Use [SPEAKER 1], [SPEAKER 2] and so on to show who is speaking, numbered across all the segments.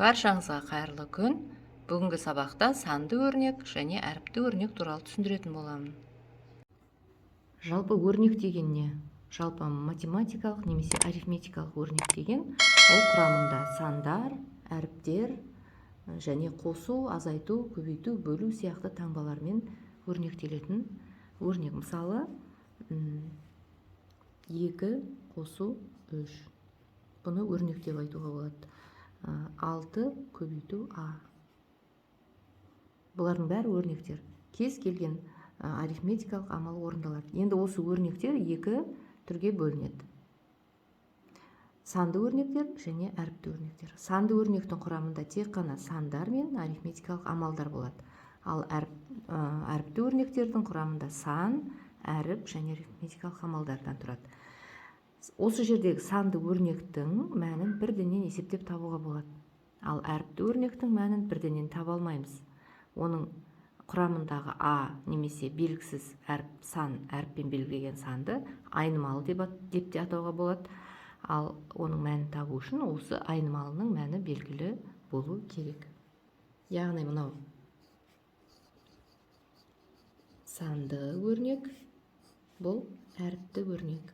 [SPEAKER 1] Баршаңызға қайырлы күн. Бүгінгі сабақта санды өрнек және әріпті өрнек туралы түсіндіретін боламын. Жалпы өрнек деген не? Жалпы математикалық немесе арифметикалық өрнек деген ол құрамында сандар, әріптер және қосу, азайту, көбейту, бөлу сияқты таңбалармен өрнектелетін өрнек. Мысалы, 2 қосу 3. Бұны өрнек деп айтуға болады. 6 көбейту А. Бұлардың бәрі өрнектер. Кез келген арифметикалық амал орындалады. Енді осы өрнектер екі түрге бөлінеді. Санды өрнектер және әріпті өрнектер. Санды өрнектің құрамында тек қана сандар мен арифметикалық амалдар болады. Ал әріпті өрнектердің құрамында сан, әріп және арифметикалық амалдардан тұрады. Осы жердегі санды өрнектің мәнін бірденнен есептеп табуға болады. Ал әріпті өрнектің мәнін бірденнен таба алмаймыз. Оның құрамындағы а немесе белгісіз әріп, сан, әріппен белгіленген санды айнымалы деп те атауға болады. Ал оның мәнін табу үшін осы айнымалының мәні белгілі болу керек. Яғни мынау санды өрнек, бұл әріпті өрнек.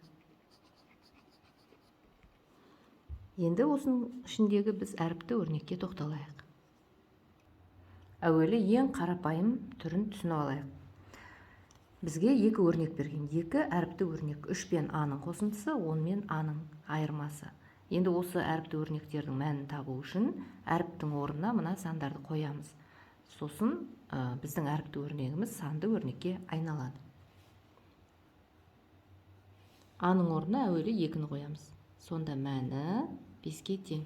[SPEAKER 1] Енді осының ішіндегі біз әріпті өрнекке тоқталайық. Әуелі ең қарапайым түрін түсініп алайық. Бізге екі өрнек берген. Екі әріпті өрнек. 3 пен А-ның қосындысы, 10 мен А-ның айырмасы. Енді осы әріпті өрнектердің мәнін табу үшін әріптің орнына мына сандарды қоямыз. Сосын біздің әріпті өрнегіміз санды өрнекке айналады. А-ның орнына әуелі 2-ні қоямыз. Сонда мәні 5-ке тең.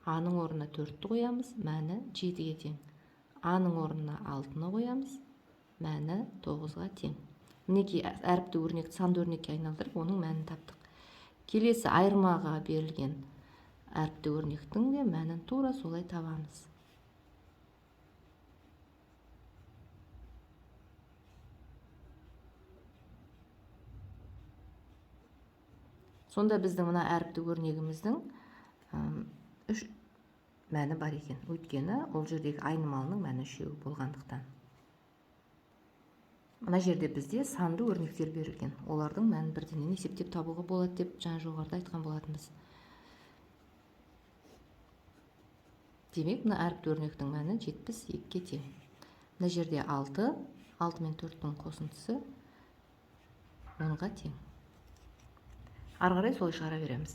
[SPEAKER 1] А-ның орнына 4-ті қоямыз, мәні 7-ге тең. А-ның орнына 6-ны қоямыз, мәні 9-ға тең. Мінекей әріпті өрнекті санды өрнекке айналдырып, оның мәнін таптық. Келесі айырмаға берілген әріпті өрнектің де мәнін тура солай табамыз. Сонда біздің мына әріпті өрнегіміздің 3 мәні бар екен. Өйткені ол жердегі айнымалының мәні 3 болғандықтан. Мына жерде бізде санды өрнектер берілген. Олардың мәнін бірденнен есептеп табуға болады деп жаңа жоғарыда айтқан болатынбыз. Демек, мына әріпті өрнектің мәні 72-ге тең. Мына жерде 6, 6 мен 4-тің қосындысы 10-ға тең. Ары қарай солай шығара береміз.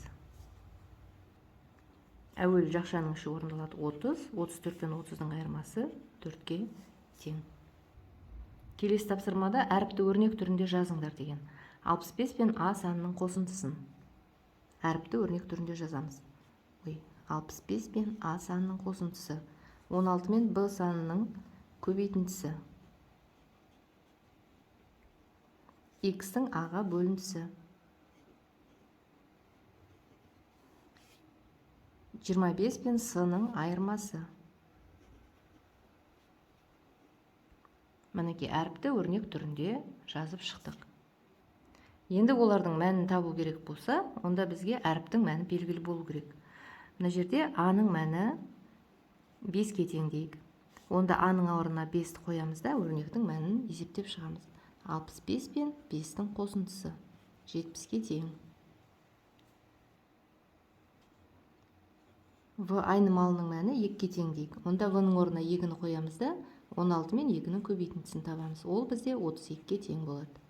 [SPEAKER 1] Әуелі жақшаның іші орындалады 30, 34 пен 30-дың айырмасы 4-ке тең. Келесі тапсырмада әріпті өрнек түрінде жазыңдар деген. 65 пен А санының қосындысын әріпті өрнек түрінде жазамыз. 65 пен А санының қосындысы, 16 мен Б санының көбейтіндісі, X-тің А-ға бөліндісі, 25 пен С-ның айырмасы. Мінекей әріпті өрнек түрінде жазып шықтық. Енді олардың мәнін табу керек болса, онда бізге әріптің мәні белгілі болу керек. Мына жерде А-ның мәні 5-ке тең дейік. Онда А-ның орнына 5-ті қоямыз да, өрнектің мәнін есептеп шығамыз. 65 пен 5-тің қосындысы 70-ке тең. В айнымалының мәні 2-ке тең дейік. Онда В-ның орнына 2-ні қоямыз да, 16 мен 2-нің көбейтіндісін табамыз. Ол бізде 32-ке тең болады.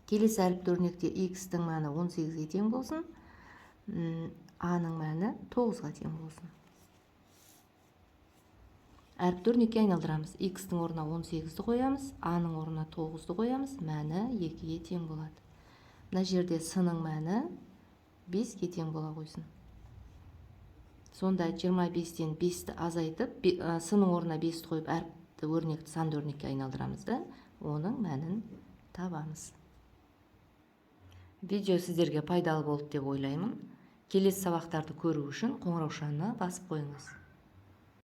[SPEAKER 1] Келесі әріпті өрнекте X-тің мәні 18-ге тең болсын, А-ның мәні 9-ға тең болсын. Әріпті өрнекке айналдырамыз. X-тің орнына 18-ді қоямыз, А-ның орнына 9-ды қоямыз, мәні 2-ге тең болады. Мына жерде С-ның мәні 5-ке тең бола қойсын. Сонда 25-тен 5-ті азайтып, С-ның орнына 5-ті қойып, әріпті өрнекті санды өрнекке айналдырамыз да, оның мәнін табамыз. Видео сіздерге пайдалы болды деп ойлаймын. Келесі сабақтарды көру үшін қоңыраушаны басып қойыңыз.